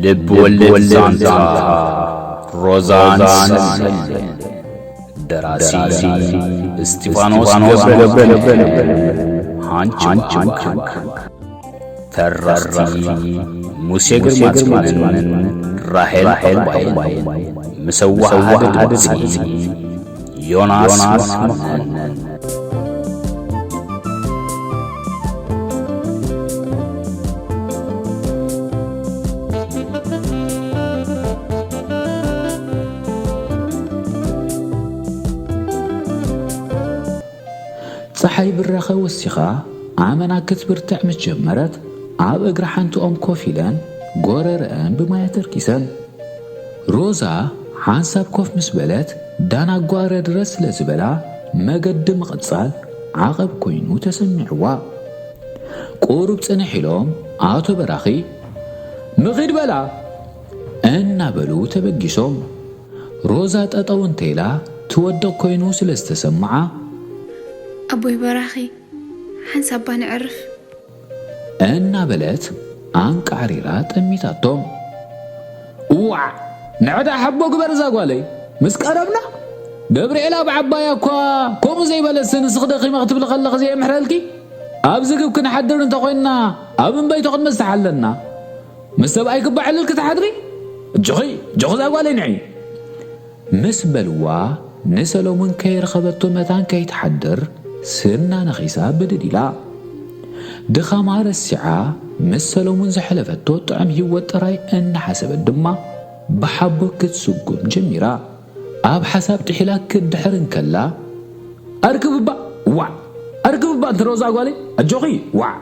ልብ ወለድ ዛንታ ሮዛን ሰልመን። ደራሲ እስጢፋኖስ ገብረ፣ ሃንች ባንክ። ተረኽቲ ሙሴ ግርማ ጽዮንን ራሄል ባይን። ምስ ኣወሃህዳ ድምጺ ዮናስ መኮንን። ጸሓይ ብራኸ ወሲኻ ኣመና ክትብርትዕ ምስ ጀመረት፣ ኣብ እግሪ ሓንቲ ኦም ኮፍ ኢለን፣ ጎረረአን ብማይ ኣተርኪሰን። ሮዛ ሓንሳብ ኮፍ ምስ በለት፣ ዳናጓ ረድረድ ስለ ዝበላ፣ መገዲ ምቕጻል ዓቐብ ኮይኑ ተሰሚዕዋ። ቁሩብ ጽንሕ ኢሎም ኣቶ በራኺ፣ "ምኺድ በላ!" እናበሉ ተበጊሶም። ሮዛ ጠጠው እንተኢላ ትወድቕ ኮይኑ ስለ ዝተሰምዓ፣ "ኣቦይ በራኺ፣ ሓንሳብ እባ ነዕርፍ!" እናበለት ኣንቃዕሪራ ጠሚታቶም። "እዋዕ! ንዕዳ ሓቦ ግበር እዛ ጓለይ፣ ምስ ቀረብና ገብርኤል ኣብ ዓባያ እኳ ከምኡ ዘይበለሲ ንስኺ ደኺመ ክትብሊ ከለኺ ዘየምሕረልኪ፣ ኣብ ዝግብ ክንሓድር እንተኾይንና ኣብ እምበይቶ ክንምስሕ ኣለና። ምስ ሰብኣይኪ እባ ዕልል ክትሓድሪ? እጆኺ፣ እጆኺ እዛ ጓለይ ንዒ!" ምስ በልዋ፣ ንሰሎሙን ከይረኸበቶ መታን ከይትሓድር ስና ነኺሳ ብድድ ኢላ። ድኻማ ረሲዓ፣ ምስ ሰሎሙን ዘሕለፈቶ ጥዑም ህይወት ጥራይ እናሓሰበት ድማ ብሓቦ ክትስጉም ጀሚራ። ኣብ ሓሳብ ጥሒላ ክትድሕር እንከላ፣ "ኣርክብባ፣ ዋዕ! ኣርክብባ፣ እንተ ሮዛ ጓለይ፣ ኣጆኺ፣ ዋዕ!"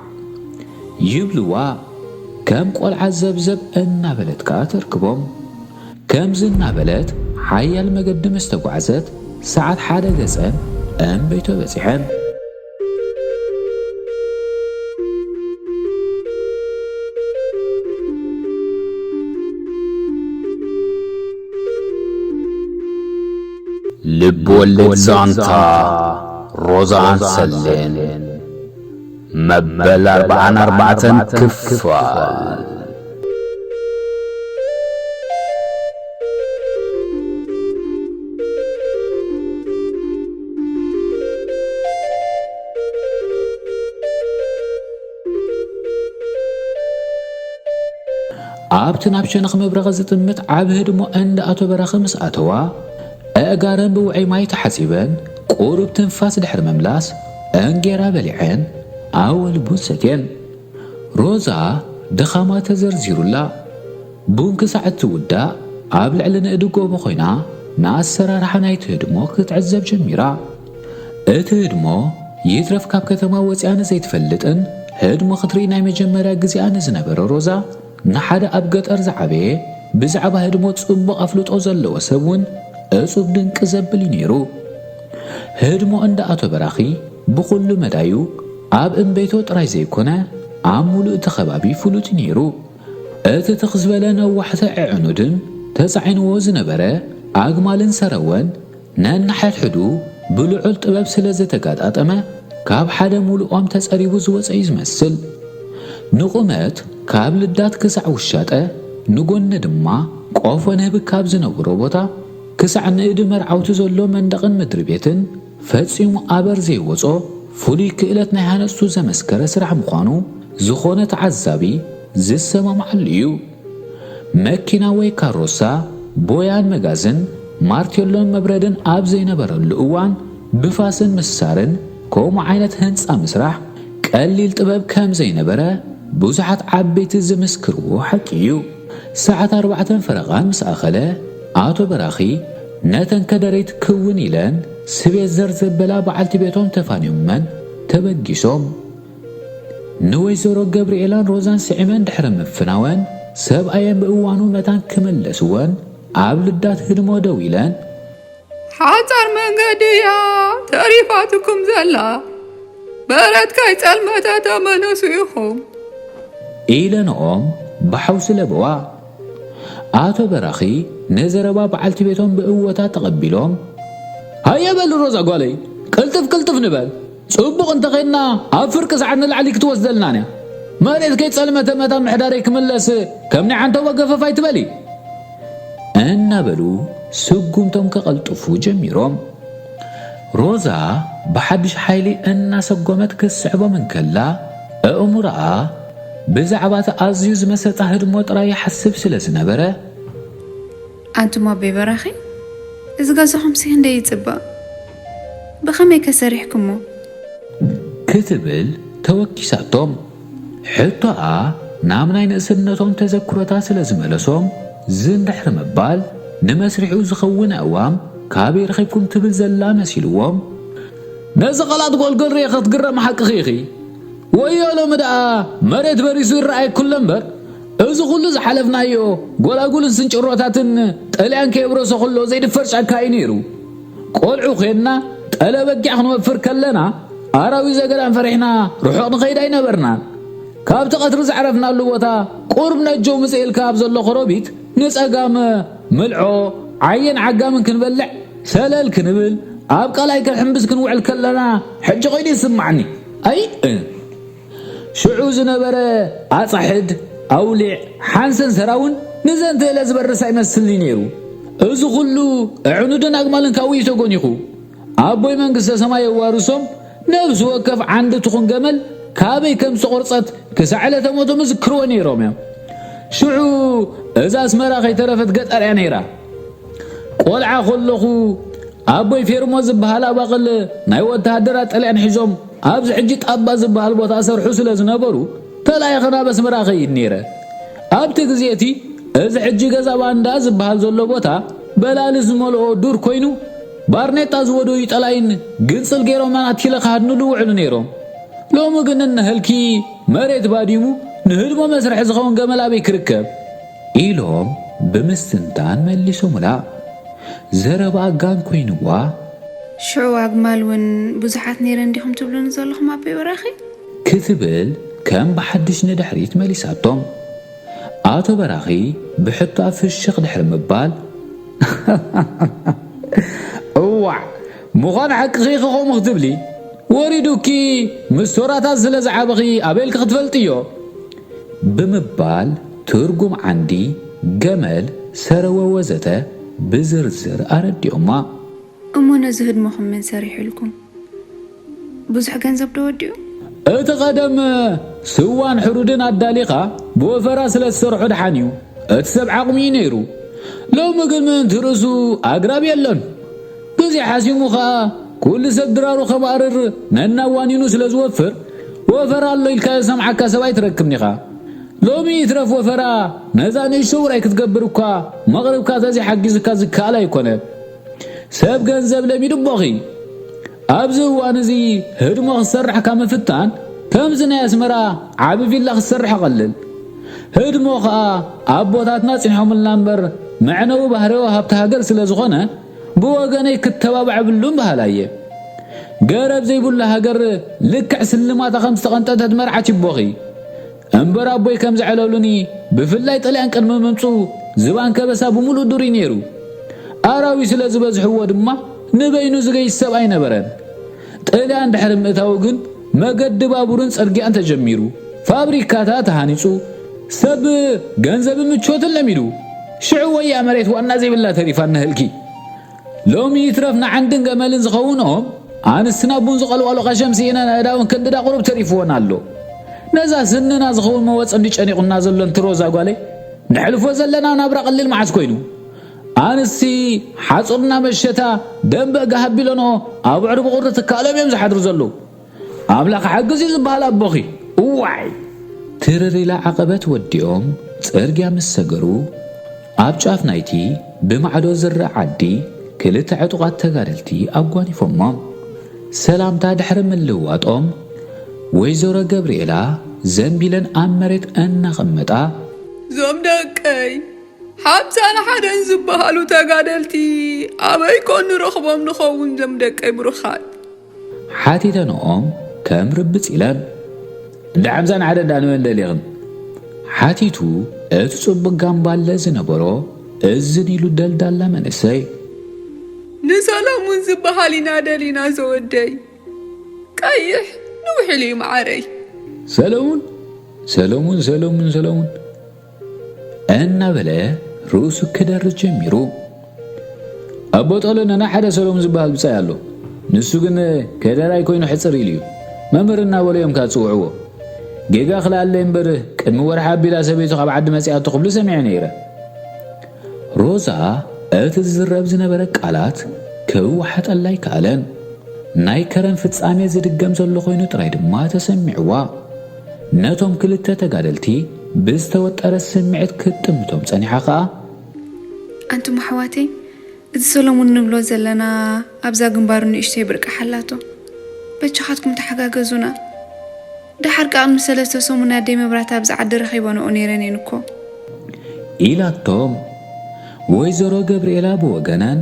ይብልዋ። ከም ቆልዓ ዘብዘብ እናበለት ከኣ ተርክቦም። ከምዚ እናበለት ሓያል መገዲ ምስ ተጓዕዘት፣ ሰዓት ሓደ ገጸን እምበይቶ በጺሐን። ልብ ወለድ ዛንታ ሮዛን ሰሌን መበል ኣርብዓን ኣርባዕተን ክፋል። ኣብቲ ናብ ሸነኽ መብረቕ ዝጥምት ዓቢ ህድሞ እንዳ ኣቶ በራኺ ምስ ኣተዋ፣ ኣእጋረን ብውዑይ ማይ ተሓጺበን፣ ቁሩብ ትንፋስ ድሕሪ ምምላስ፣ እንጌራ በሊዐን፣ ኣወል ቡን ሰትየን። ሮዛ ድኻማ ተዘርዚሩላ፣ ቡን ክሳዕ እትውዳእ ኣብ ልዕሊ ንእዲ ጎቦ ኮይና ንኣሰራርሓ ናይቲ ህድሞ ክትዕዘብ ጀሚራ። እቲ ህድሞ ይትረፍ ካብ ከተማ ወጺኣ ንዘይትፈልጥን ህድሞ ክትርኢ ናይ መጀመርያ ግዜኣ ንዝነበረ ሮዛ፣ ንሓደ ኣብ ገጠር ዝዓበየ ብዛዕባ ህድሞ ጽቡቕ ኣፍልጦ ዘለዎ ሰብ እውን እጹብ ድንቂ ዘብል እዩ ነይሩ። ህድሞ እንዳ ኣቶ በራኺ ብኹሉ መዳዩ ኣብ እምቤቶ ጥራይ ዘይኮነ ኣብ ሙሉእ እቲ ከባቢ ፍሉጥ እዩ ነይሩ። እቲ ትኽ ዝበለ ነዋሕቲ ኣዕኑድን ተጻዒንዎ ዝነበረ ኣግማልን ሰረወን ነንሓድሕዱ ብልዑል ጥበብ ስለ ዝተጋጣጠመ፣ ካብ ሓደ ሙሉእ ኦም ተጸሪቡ ዝወጸ እዩ ዝመስል። ንቑመት ካብ ልዳት ክሳዕ ውሻጠ፣ ንጎኒ ድማ ቆፎ ንህቢ ካብ ዝነብሮ ቦታ ክሳዕ ንእዲ መርዓውቲ ዘሎ መንደቕን ምድሪ ቤትን ፈጺሙ ኣበር ዘይወጾ፣ ፍሉይ ክእለት ናይ ሃነጽቱ ዘመስከረ ስራሕ ምዃኑ ዝኾነ ተዓዛቢ ዝሰማማዓሉ እዩ። መኪና ወይ ካሮሳ፣ ቦያን መጋዝን፣ ማርቴሎን መብረድን ኣብ ዘይነበረሉ እዋን፣ ብፋስን ምሳርን ከምኡ ዓይነት ህንጻ ምስራሕ ቀሊል ጥበብ ከም ዘይነበረ ብዙሓት ዓበይቲ ዝምስክርዎ ሓቂ እዩ። ሰዓት ኣርባዕተን ፈረቓን ምስ ኣኸለ፣ ኣቶ በራኺ ነተን ከደረይት ክውን ኢለን ስቤት ዘር ዘበላ በዓልቲ ቤቶም ተፋንዮመን ተበጊሶም። ንወይዘሮ ገብርኤላን ሮዛን ስዒመን ድሕሪ ምፍናወን፣ ሰብኣየን ብእዋኑ መታን ክምለስወን ኣብ ልዳት ህድሞ ደው ኢለን፣ ሓጻር መንገዲ እያ ተሪፋትኩም ዘላ፣ በረት ከይጸልመተ ተመለሱ ኢኹም። ኢለንኦም ብሓውሲ ለበዋ። ኣቶ በራኺ ንዘረባ በዓልቲ ቤቶም ብእወታ ተቐቢሎም፣ ሃየ በል ሮዛ ጓለይ፣ ቅልጥፍ ቅልጥፍ ንበል። ጽቡቕ እንተኸይድና ኣብ ፍርቂ ሰዓት ንላዕሊ ክትወስደልናን እያ። መሬት ከይጸልመተ መታ ምሕዳረይ ክምለስ ከም ናይ ዓንተቦ ገፈፍ ኣይትበሊ። እናበሉ ስጉምቶም ከቐልጥፉ ጀሚሮም። ሮዛ ብሓድሽ ሓይሊ እናሰጎመት ክትስዕቦም እንከላ፣ ኣእምሮኣ ብዛዕባ እቲ ኣዝዩ ዝመሰጣ ህድሞ ጥራይ ይሓስብ ስለ ዝነበረ፣ ኣንቱም ኣቦይ በራኺ፣ እዚ ገዛኹምሲ ክንደይ ይጽብቕ! ብኸመይ ከ ሰሪሕኩሞ? ክትብል ተወኪሳቶም። ሕቶኣ ናብ ናይ ንእስነቶም ተዘክሮታት ስለ ዝመለሶም፣ ዝን ድሕሪ ምባል፣ ንመስሪሑ ዝኸውን ኣእዋም ካበይ ረኺብኩም ትብል ዘላ መሲልዎም። ነዚ ቃላት ጎልጎል ርኤ ክትግረም ሓቅኺ ኢኺ። ወዮ ሎሚ ደኣ መሬት በሪሱ ይረኣየኩ ኣሎ እምበር፣ እዚ ኩሉ ዝሓለፍናዮ ጎላጉልን ስንጭሮታትን ጥልያን ከየብረሶ ከሎ ዘይድፈር ጫካ እዩ ነይሩ። ቆልዑ ኼንና ጠለ በጊዕ ክንወፍር ከለና ኣራዊት ዘገዳም ፈሪሕና ርሑቕ ንኸይድ ኣይነበርናን። ካብቲ ቀትሪ ዘዕረፍናሉ ቦታ ቁሩብ ነጀው ምጽእ ኢልካ ኣብ ዘሎ ኮረቢት ንጸጋም ምልዖ፣ ዓየን ዓጋምን ክንበልዕ ሰለል ክንብል፣ ኣብ ቃላይ ክንሕምብስ ክንውዕል ከለና ሕጂ ኮይኑ ይስማዕኒ። ኣይ፣ ሽዑ ዝነበረ ኣጻሕድ፣ ኣውሊዕ፣ ሓንሰን ሰራውን ንዘንተ ኢለ ዝበርስ ኣይመስልኒ ነይሩ። እዚ ኩሉ ኣዕኑድን ኣግማልን ካብኡ እዩ ተጎኒኹ። ኣቦይ መንግስተ ሰማይ የዋርሶም፣ ነብሲ ወከፍ ዓንዲ ትኹን ገመል ካበይ ከም ዝተቖርጸት ክሳዕ ዕለተ ሞቶም ይዝክርዎ ነይሮም እዮም። ሽዑ እዛ ኣስመራ ከይተረፈት ገጠር እያ ነይራ። ቆልዓ ከለኹ ኣቦይ ፌርሞ ዝበሃል ኣባቕል ናይ ወተሃደራት ጥልያን ሒዞም ኣብዚ ሕጂ ጣባ ዝበሃል ቦታ ሰርሑ ስለ ዝነበሩ ተላኢኸ ናብ ኣስመራ እኸይድ ነይረ። ኣብቲ ግዜ እቲ እዚ ሕጂ ገዛ ባንዳ ዝበሃል ዘሎ ቦታ በላሊ ዝመልኦ ዱር ኮይኑ ባርኔጣ ዝወደዩ ጠላይን ግንጽል ገይሮም ኣናቲለ ክሃድኑሉ ይውዕሉ ነይሮም። ሎሚ ግን እነሀልኪ መሬት ባዲሙ ንህድሞ መስርሒ ዝኸውን ገመል ኣበይ ክርከብ? ኢሎም ብምስትንታን መሊሶምላ። ዘረባ ኣጋን ኮይንዋ። ሽዑ ኣግማል እውን ብዙሓት ነይረን ዲኹም ትብሉኒ ዘለኹም ኣቦይ በራኺ? ክትብል ከም ብሓድሽ ንድሕሪት መሊሳቶም። ኣቶ በራኺ ብሕቶኣ ፍሽኽ ድሕሪ ምባል፣ እዋዕ፣ ምዃን ሓቅኺ ኢኺ ከምኡ ክትብሊ። ወሪዱኪ ምስ ሶራታት ስለ ዝዓበኺ ኣበይ ኢልኪ ክትፈልጥዮ? ብምባል ትርጉም ዓንዲ፣ ገመል፣ ሰረወ ወዘተ ብዝርዝር ኣረዲኦማ። እሞ ነዚ ህድሞኹም መን ሰሪሑልኩም? ብዙሕ ገንዘብ ዶ ወዲኡ? እቲ ቀደም ስዋን ሕሩድን ኣዳሊኻ ብወፈራ ስለ ዝሰርሖ ደሓን እዩ። እቲ ሰብ ዓቕሚ እዩ ነይሩ። ሎሚ ግን ምእንቲ ርእሱ ኣግራብ የሎን። ግዜ ሓሲሙ ኸኣ ኩሉ ሰብ ድራሩ ከማእርር ነናዋኒኑ ስለ ዝወፍር፣ ወፈራ ኣሎ ኢልካ ዝሰምዓካ ሰብ ኣይትረክብን ኢኻ። ሎሚ ይትረፍ ወፈራ ነዛ ንእሽቶ ውራይ ክትገብር እኳ መቕርብካ ተዘይሓጊዙካ ዝከኣል ኣይኮነን። ሰብ ገንዘብ ለሚዱ እቦኺ። ኣብዚ እዋን እዚ ህድሞ ክትሰርሕ ካብ ምፍታን ከምዚ ናይ ኣስመራ ዓቢ ቪላ ክትሰርሕ ይቐልል። ህድሞ ኸኣ ኣቦታትና ጽኒሖምልና እምበር መዕነዊ ባህርያዊ ሃብቲ ሃገር ስለ ዝኾነ ብወገነይ ክተባባዕ የብሉን በሃላይ እየ። ገረብ ዘይብሉ ሃገር ልክዕ ስልማታ ከም ዝተቐንጠተት መርዓት ይቦኺ። እምበር ኣቦይ ከም ዘዕለሉኒ ብፍላይ ጥልያን ቅድሚ ምምጽኡ ዝባን ከበሳ ብምሉእ ዱር እዩ ነይሩ። ኣራዊት ስለ ዝበዝሕዎ ድማ ንበይኑ ዝገይስ ሰብ ኣይነበረን። ጥልያን ድሕሪ ምእታዉ ግን መገዲ ባቡርን ጽርግያን ተጀሚሩ፣ ፋብሪካታት ተሃኒጹ፣ ሰብ ገንዘብን ምቾትን ለሚዱ። ሽዑ ወያ መሬት ዋና ዘይብላ ተሪፋ እነሀልኪ። ሎሚ ይትረፍ ንዓንድን ገመልን ዝኸውን ኦም ኣንስትና ቡን ዝቐልዋሉ ቀሸም ስኢነን ኣእዳወን ክንድዳ ቁሩብ ተሪፍወን ኣሎ። ነዛ ስንና ዝኸውን መወጸ እንዲ ጨኒቑና ዘሎ እንቲ ሮዛ ጓለይ፣ ነሕልፎ ዘለና ናብራ ቀሊል መዓስ ኮይኑ። ኣንስቲ ሓጹርና መሸታ ደንበ ጋህ ኣቢለንኦ ኣብ ዕሪ ብቑሪ ትካሎም እዮም ዝሓድሩ ዘለዉ። ኣምላኽ ሓግዝ እዩ ዝበሃል ኣቦኺ። እዋይ! ትርር ኢላ ዓቐበት ወዲኦም ጽርግያ ምስ ሰገሩ፣ ኣብ ጫፍ ናይቲ ብማዕዶ ዝረኣ ዓዲ ክልተ ዕጡቓት ተጋደልቲ ኣጓኒፎሞም። ሰላምታ ድሕሪ ምልውዋጦም፣ ወይዘሮ ገብርኤላ ዘንቢለን ኣብ መሬት እናቐመጣ፣ እዞም ደቀይ ሓምሳን ሓደን ዝበሃሉ ተጋደልቲ ኣበይ ኮን ንረኽቦም ንኸውን? እዞም ደቀይ ብሩኻት። ሓቲተንኦም ከም ርብጽ ኢለን፣ እንዳ ሓምሳን ሓደን ደኣ ንመን ደሊኽን? ሓቲቱ እቲ ጽቡቕ ጋምባለ ዝነበሮ እዝን ኢሉ ደልዳላ መንእሰይ። ንሰለሙን ዝበሃል ኢና ደሊና ዘወደይ። ቀይሕ ንውሕ ኢሉ እዩ መዓረይ። ሰለሙን? ሰለሙን፣ ሰለሙን፣ ሰለሙን እናበለ ርእሱ ክደርት ጀሚሩ። ኣቦ ጦለ ነና ሓደ ሰለሙን ዝበሃል ብጻይ ኣሎ። ንሱ ግን ከደራይ ኮይኑ ሕጽር ኢሉ እዩ። መምህር እናበሉ እዮም ካጽውዕዎ። ጌጋ ክልኣለ እምበር ቅድሚ ወርሒ ኣቢላ ሰበይቱ ካብ ዓዲ መጺኣቶ ክብሉ ሰሚዐ ነይረ። ሮዛ እቲ ዝዝረብ ዝነበረ ቃላት ክወሓጠላ ኣይከኣለን። ናይ ከረን ፍጻሜ ዝድገም ዘሎ ኮይኑ ጥራይ ድማ ተሰሚዕዋ። ነቶም ክልተ ተጋደልቲ ብዝተወጠረ ስምዒት ክትጥምቶም ጸኒሓ ከኣ፣ ኣንቱም ኣሕዋተይ፣ እዚ ሰሎሙን ንብሎ ዘለና ኣብዛ ግንባሩ ንእሽተይ ብርቂ ሓላቶ። በጃኻትኩም ተሓጋገዙና። ደሓር ከኣ ቅድሚ ሰለስተ ሰሙን ኣደይ መብራት ኣብዚ ዓዲ ረኺበንኦ ነይረን እየን እኮ። ኢላቶም። ወይዘሮ ገብርኤላ ብወገነን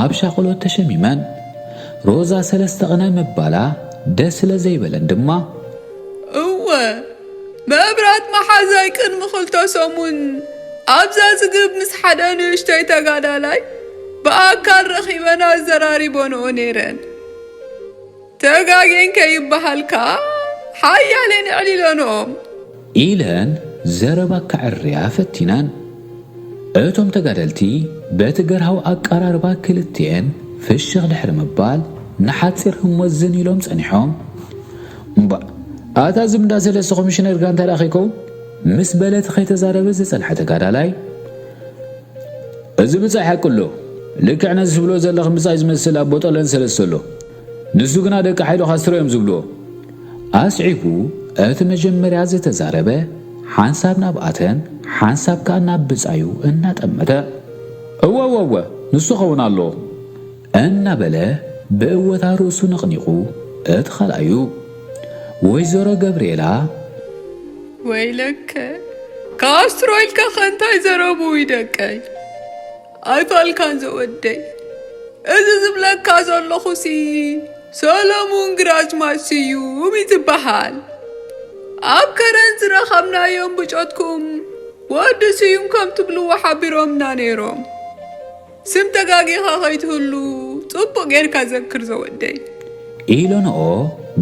ኣብ ሻቕሎት ተሸሚመን። ሮዛ ሰለስተ ቅነ ምባላ ደስ ስለ ዘይበለን ድማ፣ እወ፣ መብራት መሓዛይ ቅድሚ ክልተ ሰሙን ኣብዛ ዝግብ ምስ ሓደ ንእሽተይ ተጋዳላይ ብኣካል ረኺበን ኣዘራሪበንኦ ነይረን። ተጋጌን ከይበሃልካ ሓያሌን ኣዕሊለንኦም። ኢለን ዘረባ ከዕርያ ፈቲነን። እቶም ተጋደልቲ በቲ ገርሃዊ ኣቀራርባ ክልቲኤን ፍሽኽ ድሕሪ ምባል ንሓጺር ህሞት ዝን ኢሎም ጸኒሖም። እምባእ፣ ኣታ ዝምዳ ሰለስተ ኮሚሽነር ጋንታ ደኣ ከይከውን? ምስ በለ እቲ ከይተዛረበ ዝጸንሐ ተጋዳላይ፣ እዚ ብጻይ ሓቂ ኣሎ። ልክዕ ነዚ ትብሎ ዘለኽን ብጻይ ዝመስል ኣቦ ጠለን ሰለስተ ኣሎ። ንሱ ግና ደቂ ሓይሉ ካስትሮ እዮም ዝብልዎ። ኣስዒቡ እቲ መጀመርያ ዝተዛረበ ሓንሳብ ናብኣተን ሓንሳብ ከኣ ናብ ብጻዩ እናጠመተ፣ እወ፣ እወ፣ እወ፣ ንሱ ኸውን ኣለዎ። እናበለ ብእወታ ርእሱ ነቕኒቑ እቲ ኻልኣዩ። ወይዘሮ ገብርኤላ፣ ወይለከ፣ ካስትሮ ኢልካ ኸ እንታይ ዘረቡ ይደቀይ? ኣይፋልካን ዘወደይ። እዚ ዝብለካ ዘለኹሲ ሰሎሙን ግራዝማች ስዩም እዩ ዝበሃል። ኣብ ከረን ዝረኸብናዮም ብጮትኩም ወዲ ስዩም ከም ትብልዎ ሓቢሮምና ነይሮም። ስም ተጋጊኻ ኸይትህሉ ጽቡቕ ጌርካ ዘክር ዘወደይ። ኢለንኦ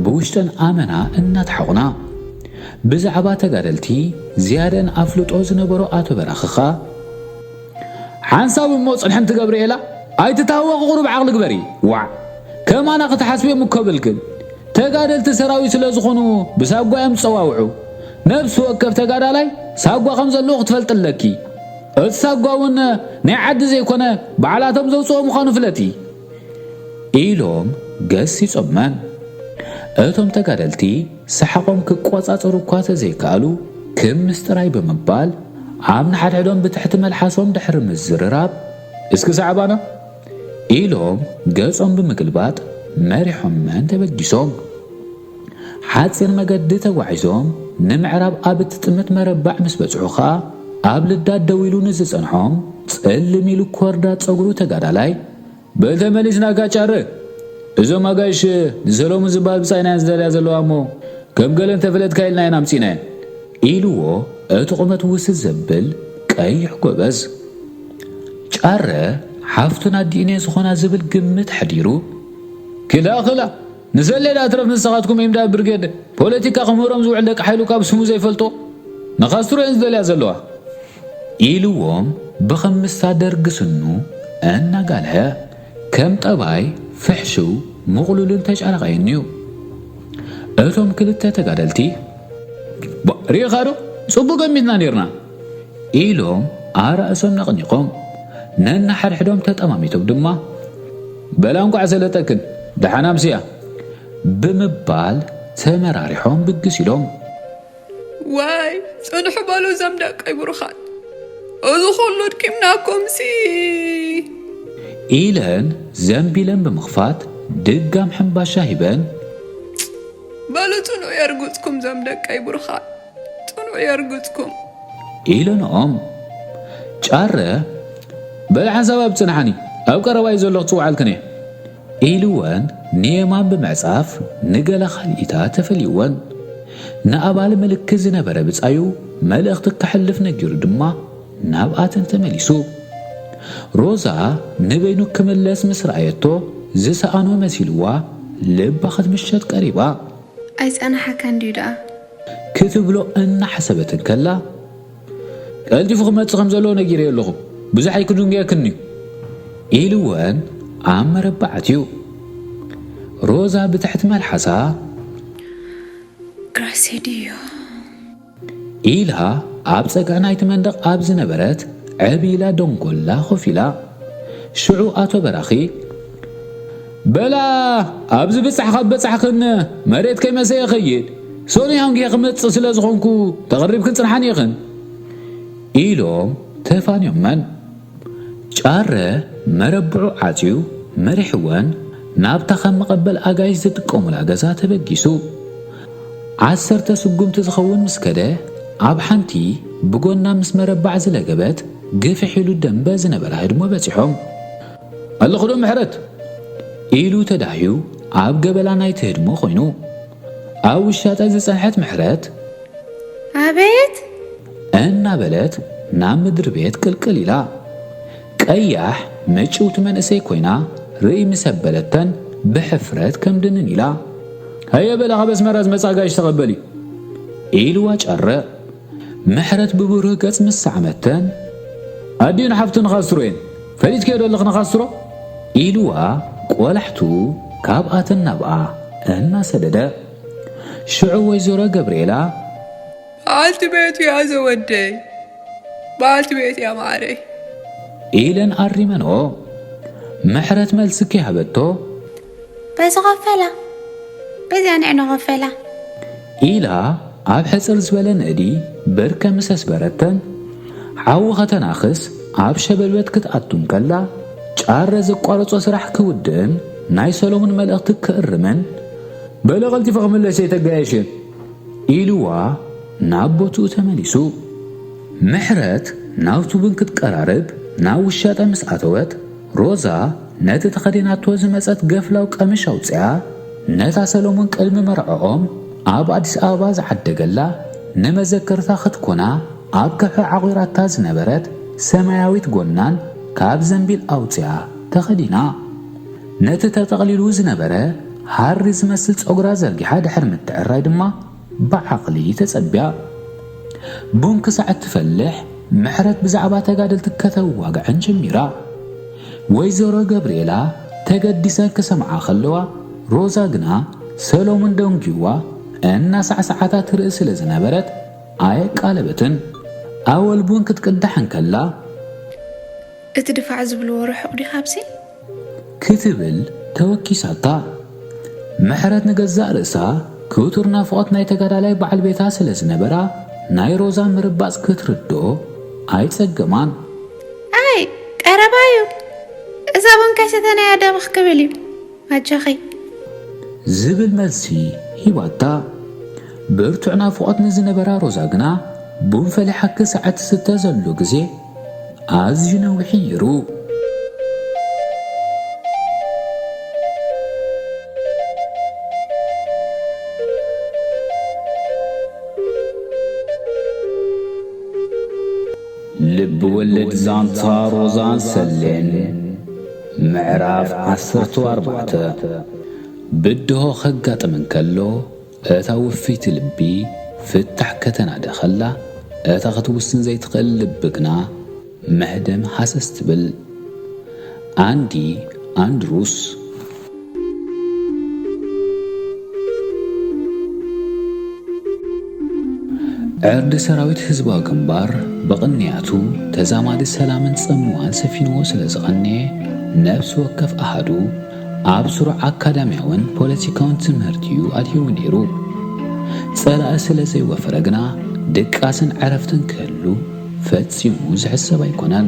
ብውሽጠን ኣመና እናተሓቑና። ብዛዕባ ተጋደልቲ ዝያደን ኣፍልጦ ዝነበሮ ኣቶ በራኺ ኸኣ፣ ሓንሳብ እሞ ጽንሕንቲ ገብርኤላ ኣይትታወቂ፣ ቁሩብ ዓቕሊ ግበሪ። ዋዕ፣ ከማና ክትሓስብዮም እኮ ብልክን። ተጋደልቲ ሰራዊት ስለ ዝኾኑ ብሳጓ እዮም ዝጸዋውዑ። ነብሲ ወከፍ ተጋዳላይ ሳጓ ከም ዘለዎ ክትፈልጢ ኣለኪ። እቲ ሳጓ እውን ናይ ዓዲ ዘይኮነ ባዕላቶም ዘውጽኦ ምዃኑ ፍለጢ። ኢሎም ገሲጾመን። እቶም ተጋደልቲ ሰሓቖም ክቆጻጸሩ እኳ ተዘይከኣሉ፣ ክም ምስጢራይ ብምባል ኣብ ንሓድሕዶም ብትሕቲ መልሓሶም ድሕሪ ምዝርራብ፣ እስኪ ሰዓባና ኢሎም ገጾም ብምግልባጥ መሪሖመን ተበጊሶም። ሓጺር መገዲ ተጓዒዞም ንምዕራብ ኣብ እትጥምት መረባዕ ምስ በጽሑ ኸኣ፣ ኣብ ልዳት ደው ኢሉ ንዝጸንሖም ጸልም ኢሉ ኮርዳ ጸጉሩ ተጋዳላይ፣ በል ተመሊስና ጋጫረ። እዞም ኣጋይሽ ንሰሎሙን ዝበሃል ብጻይና እየን ዝደልያ ዘለዋ እሞ፣ ከም ገለ እንተፈለጥካ ኢልና ኢና ኣምጺእናየን። ኢልዎ እቲ ቁመት ውስድ ዘብል ቀይሕ ጎበዝ። ጫረ ሓፍቱን ኣዲኡን እየ ዝኾና ዝብል ግምት ኣሕዲሩ፣ ክላ ክላ፣ ንሰሌ ደኣ ትረፍ ንስኻትኩም እዩም ደኣ ብርጌድ ፖለቲካ ክምህሮም ዝውዕል ደቂ ሓይሉ ካብ ስሙ ዘይፈልጦ ንኻስትሮ እየን ዝደልያ ዘለዋ። ኢልዎም ብኸምስታ ደርጊ ስኑ እናጋልሀ ከም ጠባይ ፍሕሽው ምቕሉልን ተጫራቓይን እዩ። እቶም ክልተ ተጋደልቲ፣ "ባ፣ ርኢኻ ዶ? ጽቡቕ ገሚትና ኔርና!" ኢሎም ኣራእሶም ነቕኒቖም ነንሓድሕዶም ተጠማሚቶም ድማ፣ "በላ እንቋዕ ሰለጠክን፣ ደሓን ኣምስያ!" ብምባል ተመራሪሖም ብግስ ኢሎም። ዋይ፣ ጽንሑ በሉ እዞም ደቀይ ብሩኻት። እዚ ኩሉ ድኪምናኩምሲ። ኢለን ዘንቢለን ብምኽፋት ድጋም ሕምባሻ ሂበን። በሉ ጽኑዕ የርግጽኩም እዞም ደቀይ ብሩኻት። ጽኑዕ የርግጽኩም። ኢለንኦም። ጫረ፣ በል ሓንሳብ ኣብ ጽንሓኒ፣ ኣብ ቀረባ እዩ ዘሎ ክጽውዓልክን እየ። ኢልወን ንየማን ብምዕጻፍ ንገለ ካልኢታት ተፈልይወን። ንኣባል ምልክት ዝነበረ ብጻዩ መልእኽቲ ከሕልፍ ነጊሩ ድማ ናብኣተን ተመሊሱ። ሮዛ ንበይኑ ክምለስ ምስ ረኣየቶ ዝሰኣኖ መሲልዋ ልባ ክትምሸጥ ቀሪባ። ኣይጸናሓካን ድዩ ደኣ? ክትብሎ እናሓሰበት እንከላ፣ ቀልጢፉ ክመጽእ ከም ዘለዎ ነጊረዮ ኣለኹ፣ ብዙሕ ኣይክድንጉየክን እዩ፣ ኢልወን ኣብ መረባዕ ኣትዩ። ሮዛ ብትሕቲ መልሓሳ፣ ግራሴ ድዮ? ኢላ ኣብ ጸግዒ ናይቲ መንደቕ ኣብ ዝነበረት ዕብ ኢላ ደንጎላ ኮፍ ኢላ። ሽዑ ኣቶ በራኺ፣ በላ፣ ኣብዚ ብጻሕ ካብ በጻሕክን፣ መሬት ከይመሰየ ይኸይድ፣ ሰኑይ ሃንጊየ ክመጽእ ስለ ዝኾንኩ፣ ተቐሪብክን ጽንሓን ኢኽን፣ ኢሎም ተፋንዮመን። ጫረ መረብዑ ዓጽዩ መሪሕወን ናብታ ካብ መቐበል ኣጋይሽ ዝጥቀሙላ ገዛ ተበጊሱ። ዓሰርተ ስጉምቲ ዝኸውን ምስ ከደ፣ ኣብ ሓንቲ ብጎና ምስ መረባዕ ዝለገበት ግፍሕ ኢሉ ደምበ ዝነበራ ህድሞ በጺሖም። ኣለኹ ዶ ምሕረት? ኢሉ ተዳህዩ ኣብ ገበላ ናይቲ ህድሞ ኮይኑ። ኣብ ውሻጠ ዝጸንሐት ምሕረት፣ ኣቤት! እናበለት ናብ ምድሪ ቤት ቅልቅል ኢላ። ቀያሕ ምጭውቲ መንእሰይ ኮይና ርእይ ምስ ኣበለተን ብሕፍረት ከም ድንን ኢላ። ሃየ በላ፣ ካብ ኣስመራ ዝመጽእ ኣጋይሽ ተቐበሊ፣ ኢልዋ ጫረ። ምሕረት ብብሩህ ገጽ ምስ ሰዓመተን፣ ኣዲኡ ንሓፍቱ ንኻስትሮ እየን፣ ፈሊጥክዮ ዶ ኣለኺ ንኻስትሮ? ኢልዋ ቆላሕቱ ካብኣተን ናብኣ እናሰደደ። ሽዑ ወይዘሮ ገብርኤላ፣ በዓልቲ ቤቱ እያ ዘወደይ፣ በዓልቲ ቤት እያ ማዕረይ፣ ኢለን ኣሪመንኦ። ምሕረት መልሲ ከይሃበቶ፣ በዚ ኸፈላ፣ በዚኣ ንዕኖ ኸፈላ፣ ኢላ ኣብ ሕጽር ዝበለ ንእዲ ብርከ ምስ ኣስበረተን፣ ሓዊ ኸተናኽስ ኣብ ሸበልበት ክትኣቱ እንከላ፣ ጫረ ዘቋረጾ ስራሕ ክውድእን ናይ ሰሎሙን መልእኽቲ ክእርምን፣ በለ ቀልጢፈ ክምለስ እየ ተጋየሽን፣ ኢልዋ ናብ ቦትኡ ተመሊሱ። ምሕረት ናብቱ ቡን ክትቀራርብ ናብ ውሻጠ ምስ ኣተወት፣ ሮዛ ነቲ ተኸዲናቶ ዝመጸት ገፍላው ቀምሽ ኣውጺኣ፣ ነታ ሰሎሙን ቅድሚ መርዕኦም ኣብ ኣዲስ ኣበባ ዝዓደገላ ንመዘከርታ ክትኮና ኣብ ከብሒ ዓቑራታ ዝነበረት ሰማያዊት ጎናን ካብ ዘንቢል ኣውጺኣ ተኸዲና። ነቲ ተጠቕሊሉ ዝነበረ ሃሪ ዝመስል ጸጉራ ዘርጊሓ ድሕሪ ምትዕራይ ድማ ብዓቕሊ ተጸቢያ። ቡን ክሳዕ እትፈልሕ ምሕረት ብዛዕባ ተጋደልቲ ከተዋግዐን ጀሚራ። ወይዘሮ ገብርኤላ ተገዲሰን ክሰምዓ ከለዋ፣ ሮዛ ግና ሰሎሙን ደንጉይዋ እናሳዕሰዓታ ትርኢ ስለ ዝነበረት ኣየቃለበትን። ኣወል ቡን ክትቅዳሕ እንከላ፣ እቲ ድፋዕ ዝብልዎ ርሑቕ ድዩ ካብዚ? ክትብል ተወኪሳታ። ምሕረት ንገዛእ ርእሳ ክውቱር ናፍቖት ናይ ተጋዳላይ በዓል ቤታ ስለ ዝነበራ፣ ናይ ሮዛ ምርባጽ ክትርድኦ ኣይጸገማን። ኣይ፣ ቀረባ እዩ። እዛ ቡን ከይሰተናያ ደበኽ ክብል እዩ። ኣጆኺ። ዝብል መልሲ ሂባታ። ብርቱዕ ናፍቖት ንዝነበራ ሮዛ ግና፣ ቡን ፈሊሓ ክሳዕ እትስተ ዘሎ ግዜ ኣዝዩ ነዊሕ እዩ ነይሩ። ልቢ ወለድ ዛንታ ሮዛን ሰሌን፣ ምዕራፍ ዓሰርተ ኣርባዕተ። ብድሆ ከጋጥም እንከሎ፣ እታ ውፍይቲ ልቢ ፍታሕ ከተናዲ ከላ፣ እታ ክትውስን ዘይትኽእል ልቢ ግና መህደም ሃሰስ ትብል። ኣንዲ ኣንድሩስ። ዕርዲ ሰራዊት ህዝባዊ ግንባር ብቕንያቱ ተዛማዲ ሰላምን ጽምዋን ሰፊንዎ ስለ ዝቐነየ፣ ነፍሲ ወከፍ ኣሃዱ ኣብ ስሩዕ ኣካዳሚያውን ፖለቲካውን ትምህርቲ እዩ ኣድሂቡ ነይሩ። ጸላኢ ስለ ዘይወፈረ ግና ድቃስን ዕረፍትን ክህሉ ፈጺሙ ዝሕሰብ ኣይኮነን።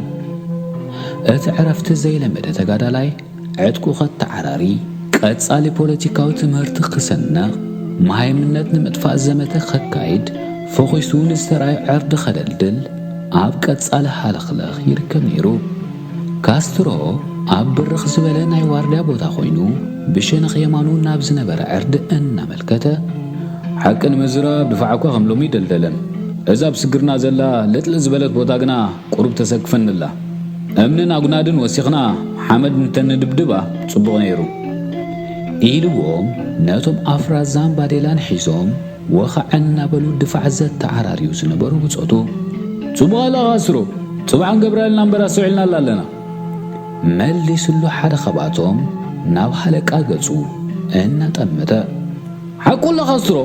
እቲ ዕረፍቲ ዘይለመደ ተጋዳላይ ዕጥቁ ከተዓራሪ፣ ቀጻሊ ፖለቲካዊ ትምህርቲ ክሰንቕ፣ መሃይምነት ንምጥፋእ ዘመተ ከካይድ፣ ፈኺሱ ንዝተራእዮ ዕርዲ ከደልድል ኣብ ቀጻሊ ሃለኽለኽ ይርከብ ነይሩ። ካስትሮ ኣብ ብርኽ ዝበለ ናይ ዋርድያ ቦታ ኮይኑ፣ ብሸነኽ የማኑ ናብ ዝነበረ ዕርዲ እናመልከተ፣ ሓቂ ንምዝራብ ድፋዕ እኳ ከም ሎሚ ኣይደልደለን። እዛ ኣብ ስግርና ዘላ ልጥልጥ ዝበለት ቦታ ግና ቁሩብ ተሰክፈኒ ኣላ። እምንን ኣጉናድን ወሲኽና ሓመድ እንተንድብድባ ጽቡቕ ነይሩ። ኢልዎም ነቶም ኣፍራዛን ባዴላን ሒዞም ወኸዐ እናበሉ ድፋዕ ዘተዓራርዩ ዝነበሩ ብጾቱ፣ ጽቡቕ ኣለኻ ካስትሮ፣ ጽባሕ ክንገብረልና እምበር ኣስተውዒልናላ ኣለና። መሊስሉ ሓደ ካብኣቶም ናብ ሃለቃ ገጹ እናጠመተ። ሓቁ ኣሎ ካስትሮ፣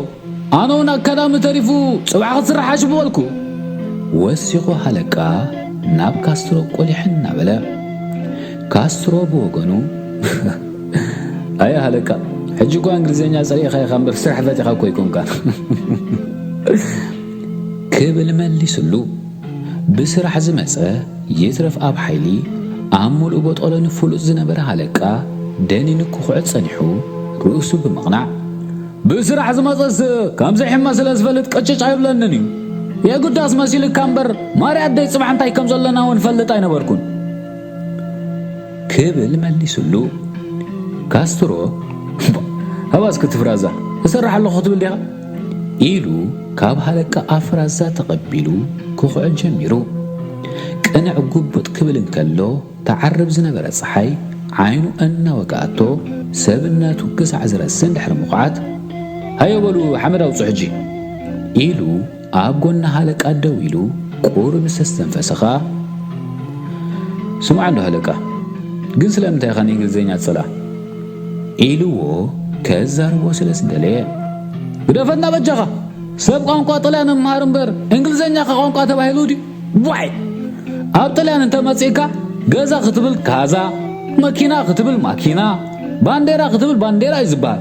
ኣነ እውን ኣካዳሚ ተሪፉ ጽባሕ ክትስራሕ ሓሽቡ በልኩ። ወሲኹ ሃለቃ ናብ ካስትሮ ቁሊሕ እናበለ። ካስትሮ ብወገኑ፣ ኣየ ሃለቃ፣ ሕጂ እኳ እንግሊዝኛ ጸሊእኻ ኢኻ እምበር ስራሕ ፈቲኻ እኮ ኣይኮንካን። ክብል መሊስሉ። ብስራሕ ዝመጸ ይትረፍ ኣብ ሓይሊ ኣብ ሙሉእ ቦጦሎኒ ፍሉጥ ዝነበረ ሃለቃ ደኒኑ ክኹዕት ጸኒሑ ርእሱ ብምቕናዕ፣ ብስራሕ ዝመጸስ ከምዚ ሕመ ስለ ዝፈልጥ ቅጭጭ ኣይብለንን እዩ። የግዳስ መሲልካ እምበር ማርያ ኣደይ ጽባሕ እንታይ ከም ዘለና እውን ፈልጥ ኣይነበርኩን። ክብል መሊስሉ። ካስትሮ፣ ሃባስ ክትፍራዛ እሰርሕ ኣለኹ ክትብል ዲኻ? ኢሉ ካብ ሃለቃ ኣፍራዛ ተቐቢሉ ክኹዕት ጀሚሩ። ቅንዕ ጉብጥ ክብል እንከሎ፣ ትዓርብ ዝነበረ ጸሓይ ዓይኑ እናወግኣቶ፣ ሰብነቱ ክሳዕ ዝረስን ድሕሪ ምኹዓት፣ ሃየ በሉ ሓመድ ኣውጹ ሕጂ፣ ኢሉ ኣብ ጎኒ ሃለቃ ደው ኢሉ ቁሩብ ምስ ኣስተንፈሰ ኸኣ፣ ስማዕ እንዶ ሃለቃ፣ ግን ስለምንታይ ኢኻ ንእንግሊዝኛ ትጸልኣ? ኢልዎ ከዛርቦ ስለ ዝደለየ። ግደፈና በጃኻ፣ ሰብ ቋንቋ ጥልያን እምሃር እምበር እንግሊዝኛ ከ ቋንቋ ተባሂሉ ድዩ? ዋይ! ኣብ ጥልያን እንተ መጺእካ ገዛ ክትብል ካዛ፣ መኪና ክትብል ማኪና፣ ባንዴራ ክትብል ባንዴራ እዩ ዝበሃል።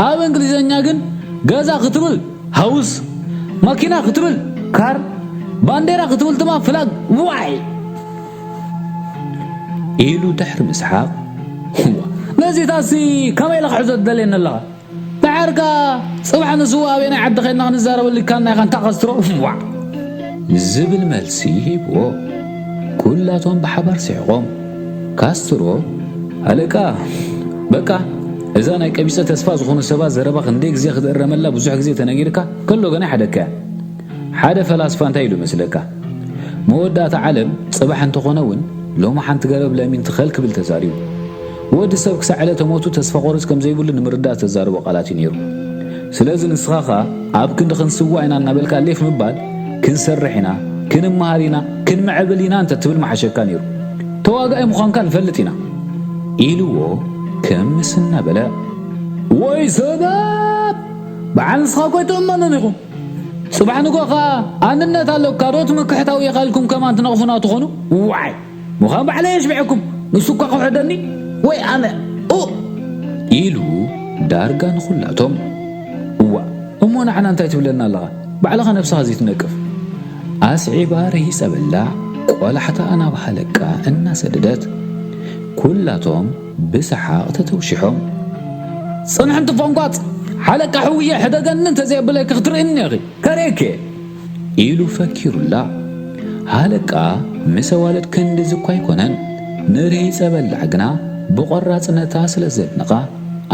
ኣብ እንግሊዝኛ ግን ገዛ ክትብል ሃውስ፣ ማኪና ክትብል ካር፣ ባንዴራ ክትብል ድማ ፍላግ። ዋይ! ኢሉ ድሕሪ ምስሓቕ፣ ዋ፣ ነዚታሲ ከመይ ኢለ ክሕዞ ትደልየኒ ኣለኻ? ደሓር ከኣ ጽባሕ ንስዋ ኣበየናይ ዓዲ ኸድና ክንዛረበሉ ኢልካና ኢኻ እንታ ካስትሮ? ዋዕ! ዝብል መልሲ ሂብዎ። ኩላቶም ብሓባር ስሒቖም። ካስትሮ፣ ሃለቃ፣ በቃ፣ እዛ ናይ ቀቢጸ ተስፋ ዝኾኑ ሰባት ዘረባ ክንደይ ግዜ ክትእረመላ ብዙሕ ግዜ ተነጊርካ፣ ከሎ ገና ይሓደካ እያ። ሓደ ፈላስፋ እንታይ ኢሉ መስለካ? መወዳእታ ዓለም ጽባሕ እንተኾነ እውን፣ ሎሚ ሓንቲ ገረብ ለሚን ትኸል ክብል ተዛሪቡ። ወዲ ሰብ ክሳዕ ዕለተ ሞቱ ተስፋ ቆርጽ ከም ዘይብሉ ንምርዳእ ዝተዛረቦ ቃላት እዩ ነይሩ። ስለዚ ንስኻ ኸኣ ኣብ ክንዲ ክንስዋእ ኢና እናበልካ ሌፍ ምባል፣ ክንሰርሕ ኢና፣ ክንመሃር ኢና፣ ክንምዕብል ኢና እንተ ትብል ምሓሸካ ነይሩ። ተዋጋኢ ምዃንካ ንፈልጥ ኢና። ኢልዎ ክምስ እናበለ። ወይ ሰባት! በዓል ንስኻ እኮ ኣይትእመኑን ኢኹም። ጽባሕ ንግሆ ኸኣ ኣንነት ኣለካ ዶ ትምክሕታዊ ኢኻ ኢልኩም ከማን ትነቕፉና ትኾኑ? ዋይ! ምዃን ባዕለይ የሽብዐኩም። ንሱ እኳ ክውሕደኒ ወይ ኣነ ኡ ኢሉ ዳርጋ ንኹላቶም። እዋእ፣ እሞ ንዓና እንታይ ትብለና ኣለኻ? ባዕልኻ ነብስኻ ዘይትነቅፍ። ኣስዒባ ረሂጸ በላዕ ቆላሕታ ናብ ሃለቃ እናሰደደት፣ ኩላቶም ብሰሓቕ ተተውሺሖም። ጽንሕ እንትፎንቋጽ፣ ሓለቃ ሕውየ ሕደገኒ እንተዘየብለኪ ክትርእይኒ ኢኺ፣ ከርእየኪ እየ። ኢሉ ፈኪሩላ። ሃለቃ ምስ ኣዋልድ ክንድዚ እኳ ኣይኮነን፣ ንርሂጸ በላዕ ግና ብቖራጽነታ ስለ ዘድንቓ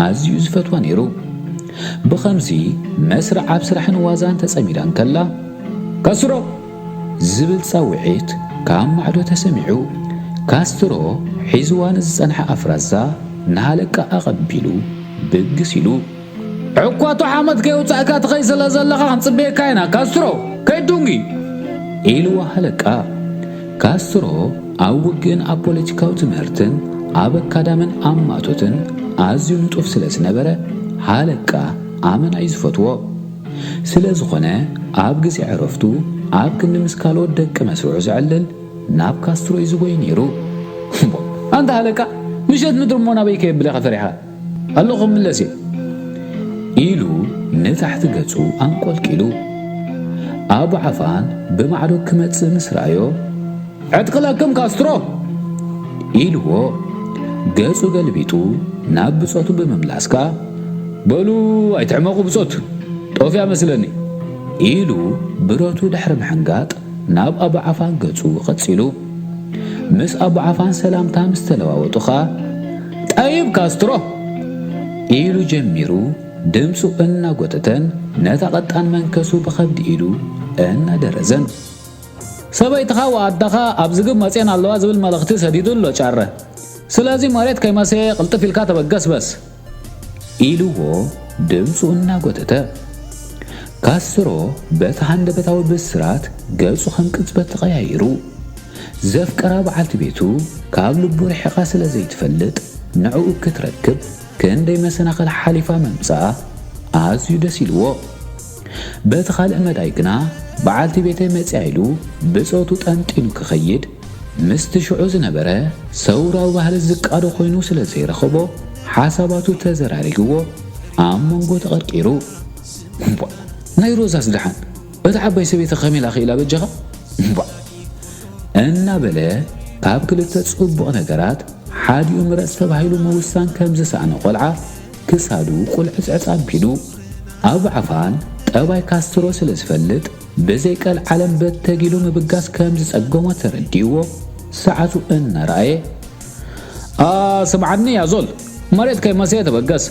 ኣዝዩ ዝፈትዋ ነይሩ። ብኸምዚ መስርዕ ኣብ ስራሕን ዋዛን ተጸሚዳ እንከላ፣ ካስትሮ! ዝብል ጻውዒት ካብ ማዕዶ ተሰሚዑ። ካስትሮ ሒዝዋ ንዝጸንሐ ኣፍራዛ ንሃለቃ ኣቐቢሉ ብግስ ኢሉ። ዕኳቶ ሓመድ ከየውጻእካ ትኸይድ ስለ ዘለኻ ክንጽበየካ ኢና፣ ካስትሮ፣ ከይድ ዱንጊ! ኢልዋ ሃለቃ። ካስትሮ ኣብ ውግእን ኣብ ፖለቲካዊ ትምህርትን ኣብ ኣካዳምን ኣብ ማእቶትን ኣዝዩ ንጡፍ ስለ ዝነበረ፣ ሃለቃ ኣመና እዩ ዝፈትዎ። ስለ ዝኾነ፣ ኣብ ግዜ ዕረፍቱ ኣብ ክንዲ ምስ ካልኦት ደቂ መስርዑ ዘዕልል፣ ናብ ካስትሮ እዩ ዝጎይ ነይሩ። ኣንታ ሃለቃ፣ ምሸት ምድሪ እሞ ናበይ ከየብለኻ ፈሪሕኻ? ኣለኹ፣ ምለስ እየ፣ ኢሉ ንታሕቲ ገጹ ኣንቆልቂሉ። ኣቡ ዓፋን ብማዕዶ ክመጽእ ምስ ረኣዮ፣ ዕጥቂ ለክም ካስትሮ! ኢልዎ፣ ገጹ ገልቢጡ ናብ ብጾቱ ብምምላስ ከኣ፣ በሉ ኣይትሕመቑ ብጾት፣ ጦፍያ መስለኒ፣ ኢሉ ብረቱ ድሕሪ ምሕንጋጥ ናብ ኣቡ ዓፋን ገጹ ቀጺሉ። ምስ ኣቡ ዓፋን ሰላምታ ምስ ተለዋወጡ ኸኣ፣ ጠይብ ካስትሮ! ኢሉ ጀሚሩ ድምጹ እናጎተተን ነታ ቐጣን መንከሱ ብኸብዲ ኢዱ እናደረዘን። ሰበይትኻ ወኣደኻ ኣብ ዝግብ መጽየን ኣለዋ ዝብል መልእኽቲ ሰዲዱ ኣሎ ጫረ። ስለዚ መሬት ከይመሰየ ቅልጥፍ ኢልካ ተበገስበስ። ኢልዎ ድምጹ እናጎተተ። ካስትሮ በቲ ሃንደበታዊ ብስራት ገጹ ከም ቅጽበት ተቐያይሩ። ዘፍቀራ በዓልቲ ቤቱ ካብ ልቡ ርሒቓ ስለ ዘይትፈልጥ፣ ንዕኡ ክትረክብ ክንደይ መሰናኽል ሓሊፋ ምምጻኣ ኣዝዩ ደስ ኢልዎ። በቲ ካልእ መዳይ ግና፣ በዓልቲ ቤተይ መጺኣ ኢሉ ብጾቱ ጠንጢኑ ክኸይድ፣ ምስቲ ሽዑ ዝነበረ ሰውራዊ ባህሊ ዝቃዶ ኮይኑ ስለ ዘይረኸቦ፣ ሓሳባቱ ተዘራሪግዎ ኣብ መንጎ ተቐርቂሩ። እምቧ፣ ናይ ሮዛስ ደሓን፣ እታ ዓባይ ሰበይቲ ከመይ ኢላ ክኢላ በጃኻ? እምቧ፣ እናበለ ካብ ክልተ ጽቡቕ ነገራት ሓዲኡ ምረጽ ተባሂሉ ምውሳን ከም ዝሰኣነ ቆልዓ ክሳዱ ቁልዕጽዕጽ ኣቢሉ። ኣብ ዓፋን ጠባይ ካስትሮ ስለ ዝፈልጥ፣ ብዘይ ቀልዓለም በተጊሉ ምብጋስ ከም ዝጸገሞ ተረዲእዎ፣ ሰዓቱ እናረኣየ፣ "ኣ፣ ስምዓኒ ያ ዞል፣ መሬት ከይመሰየ ተበገስ።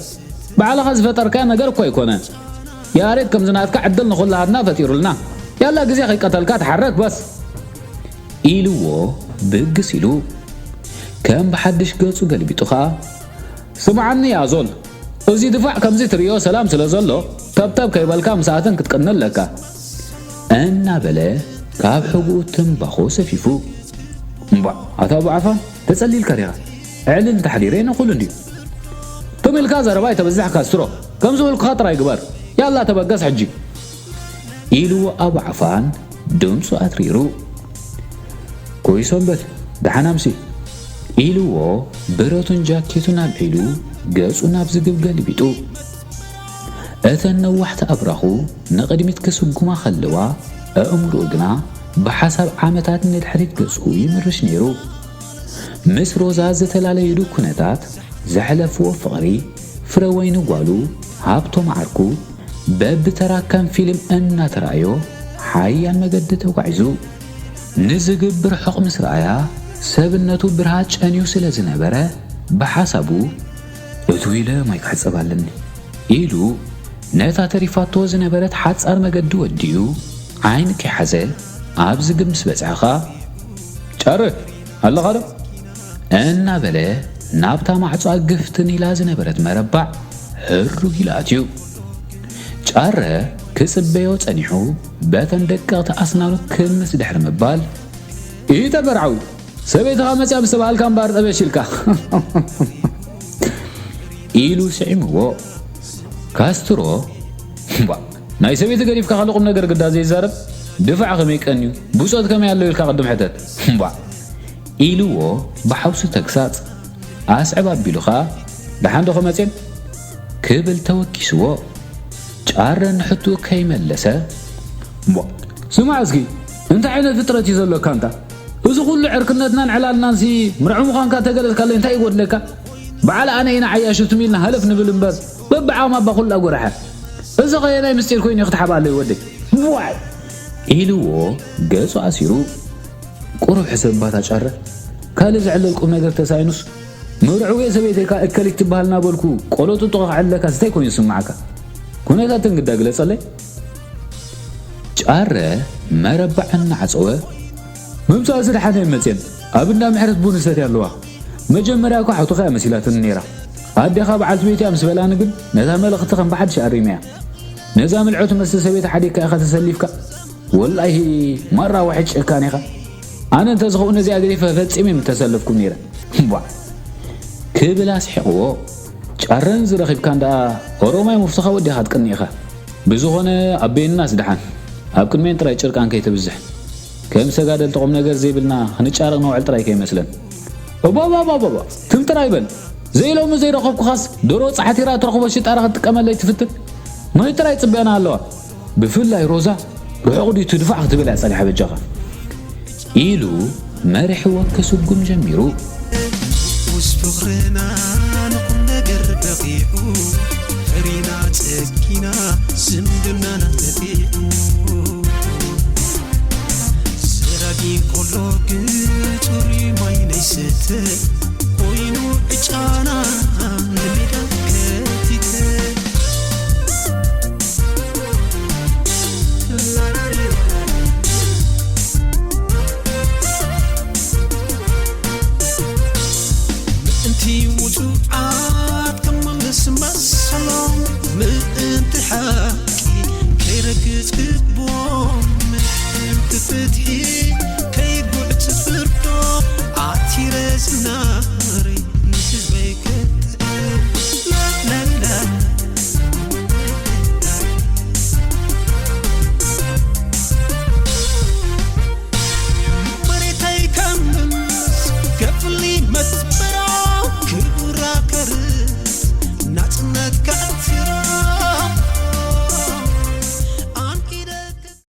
ባዕልኻ ዝፈጠርካዮ ነገር እኮ ኣይኮነን። ያሬድ ከምዚ ናትካ ዕድል ንኹላትና ፈጢሩልና። ያላ ግዜ ከይቀተልካ ተሓረክ በስ!" ኢልዎ ብግስ ኢሉ። ከም ብሓድሽ ገጹ ገልቢጡ ኸኣ፣ "ስምዓኒ ያ ዞል፣ እዚ ድፋዕ ከምዚ ትርእዮ ሰላም ስለ ዘሎ፣ ተብተብ ከይበልካ ምሳእትን ክትቅኒ ኣለካ" እናበለ ካብ ሕጉኡ ትምባኾ ሰፊፉ። "እምቧዕ፣ ኣታ ኣቡ ዓፋን፣ ተጸሊልካ ዲኻ? ዕልል ተሓዲረ ነኹሉ እንድዩ። ትም ኢልካ ዘረባ ኣይተብዝሕ ካስትሮ፣ ከም ዝብልኩኻ ጥራይ ግበር። ያላ ተበገስ ሕጂ!" ኢልዎ ኣቡ ዓፋን ድምፁ ኣትሪሩ። "ኮይ ሰንበት፣ ደሓን ኣምሲ!" ኢልዎ ብረቱን ጃኬቱን ኣልዒሉ ገፁ ናብ ዝግብ ገልቢጡ። እተን ነዋሕቲ ኣብራኹ ንቕድሚት ክስጉማ ከለዋ፣ ኣእምሮኡ ግና ብሓሳብ ዓመታት ንድሕሪት ገፁ ይምርሽ ነይሩ። ምስ ሮዛ ዝተላለዩሉ ኩነታት፣ ዘሕለፍዎ ፍቕሪ፣ ፍረ ወይኒ ጓሉ፣ ሃብቶም ዓርኩ፣ በብተራ ከም ፊልም እናተራእዮ ሓያል መገዲ ተጓዒዙ። ንዝግብ ርሑቕ ምስ ረኣያ፣ ሰብነቱ ብርሃ ጨንዩ ስለ ዝነበረ፣ ብሓሳቡ፣ "እትው ኢለ ማይ ክሕጸብ ኣለኒ" ኢሉ፣ ነታ ተሪፋቶ ዝነበረት ሓጻር መገዲ ወዲኡ፣ ዓይኒ ከይሓዘ ኣብ ዝግብ ምስ በጽሐ ኸኣ፣ "ጫረ፣ ኣለኻ ዶ?" እናበለ ናብታ ማዕጾኣ ግፍትን ኢላ ዝነበረት መረባዕ ህሩግ ኢሉ ኣትዩ። ጫረ ክጽበዮ ጸኒሑ፣ በተን ደቀቕቲ ኣስናኑ ክምስ ድሕሪ ምባል፣ "ኢተ በርዓዊ፣ ሰበይትኻ መጽያ ምስ ተባሃልካ እምበኣር ጠበሽ ኢልካ!" ኢሉ ስዒምዎ። ካስትሮ፣ "እምቧ፣ ናይ ሰበይቲ ገዲፍካ ካልእ ቁም ነገር ግዳ ዘይዛረብ፣ ድፋዕ ከመይ ቀንዩ፣ ብጾት ከመይ ኣሎ ኢልካ ቅድም ሕተት። እምቧ!" ኢልዎ ብሓውሲ ተግሳጽ። ኣስዕብ ኣቢሉ ኸኣ፣ "ደሓን ዶ ከመጽየን?" ክብል ተወኪስዎ። ጫረ ንሕትኡ ከይመለሰ፣ "እምቧ፣ ስማዕ እስኪ፣ እንታይ ዓይነት ፍጥረት እዩ ዘሎካ እንታ? እዚ ኩሉ ዕርክነትናን ዕላልናንሲ፣ ምርዑ ምዃንካ ተገለጽካለይ እንታይ ይጎድለካ? በዓል ኣነ ኢና ዓያሹ ትም ኢልና ሃለፍ ንብል እምበር፣ በብዓቕማ እባ ኩላ ጎረሐ። እዚ ኸየናይ ምስጢር ኮይኑ እዩ ክትሓብኣለይ ወደይ? ዋይ!" ኢልዎ ገጹ ኣሲሩ። "ቁሩብ ሕሰብ ባታ ጫረ፣ ካልእ ዝዕለል ቁም ነገር ተሳኢኑስ፣ መርዕዊ ሰበይተይካ እከሊት ትበሃል እናበልኩ ቆሎ ጥጡቕ ክዕለካስ እንታይ ኮይኑ ዝስምዓካ? ኩነታተን ግዳ ግለጸለይ?" ጫረ መረባዕ እናዓጸወ፣ "ምምጻእሲ ደሓን እየን መጽየን፣ ኣብ እንዳ ምሕረት ቡን ይሰትያ ኣለዋ። መጀመርያ እኳ ሓውትኻ እያ መሲላትኒ ነይራ። ኣዴኻ በዓልቲ ቤት እያ ምስ በላኒ ግን፣ ነታ መልእኽቲ ከም ብሓድሽ ኣሪመያ። ነዛ ምልዕቲ መስተ ሰበይቲ ሓዲግካ ኢኻ ተሰሊፍካ? ወላሂ ማራ ዋሒድ ጨካን ኢኻ። ኣነ እንተዝኸውን ነዚኣ ገዲፈ ፈጺመ ምተሰለፍኩም ነይረ። እምቧዕ!" ክብል ኣስሒቕዎ። ጫረን ዝረኺብካን ደኣ ኦሮማይ ሙፍትኻ ወዲኻ ትቅኒ ኢኻ። ብዝኾነ ኣቤንናስ ደሓን፣ ኣብ ቅድሜን ጥራይ ጭርቃን ከይተብዝሕ። ከም ሰጋደልቲ ቁም ነገር ዘይብልና ክንጫረቕ ነውዕል ጥራይ ከይመስለን። እባባባባባ፣ ትም ጥራይ በል። ዘይሎሚ ዘይረኸብኩኻስ ዶሮ ጻሕቲራ ትረኽቦ ሽጣራ ክትጥቀመለይ ትፍትን? ናይ ጥራይ ጽብያና ኣለዋ። ብፍላይ ሮዛ፣ ርሑቕ ድዩ ትድፋዕ ክትብል እያ ጸኒሓ በጃኻ። ኢሉ መሪሕዎ ክስጉም ጀሚሩ። ውስ ፍቕርና ንቁም ነገር በቒዑ፣ ፈሪና ጸጊና ዝምድናና ተቢዑ። ሰራጊ ቆሎ ግን ጽሩይ ማይ ነይስተ፣